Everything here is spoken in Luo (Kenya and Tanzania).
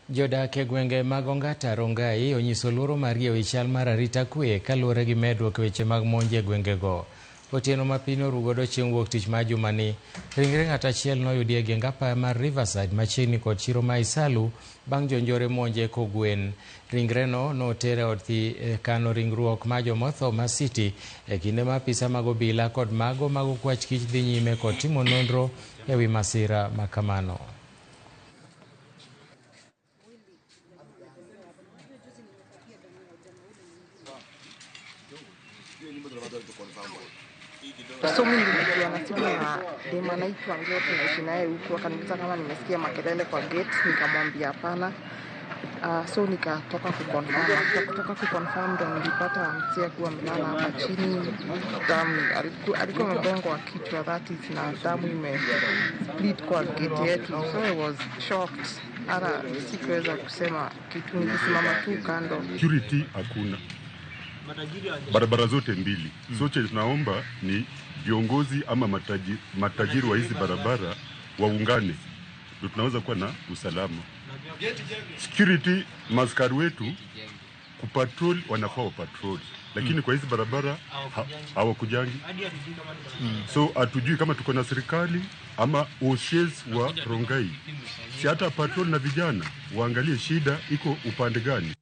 Jodak e gwenge mag Ongata Rongai onyiso luoro margi ewi chal mar arita kwe kaluwore gi medruok e weche mag monj e gwengego. Otieno ma piny noru godo chieng' wuok tich ma jumani, ringre ng'at achiel noyudi e geng apaya mar Riverside machiegni kod chiro ma Isalu bang' jonjore monje kogwen. Ringreno noter e od kano ringruok ma jomotho ma City e kinde ma apisa mag obila kod mago mag okwach kich dhi nyime kod timo nonro ewi masira ma kamano. So mimi nilipigiwa na simu na dem anaitwa Ngeo, tunaishi naye huku, akaniuliza kama nimesikia makelele kwa gate, nikamwambia hapana. So nikatoka kuconfirm. After kutoka kuconfirm ndo nilipata mzee akiwa amelala hapa chini, damu alikuwa amegongwa kichwa, that is, na damu ime split kwa gate yetu, so I was shocked. Hata sikuweza kusema kitu, nilisimama tu kando. Security hakuna, barabara zote mbili. So chenye tunaomba ni viongozi ama matajiri wa hizi barabara waungane, ndio tunaweza kuwa na usalama. Security, maskari wetu kupatrol, wanafaa wapatrol, lakini kwa hizi barabara hawakujangi. So hatujui kama tuko na serikali ama OCS wa Rongai, si hata patrol na vijana waangalie shida iko upande gani.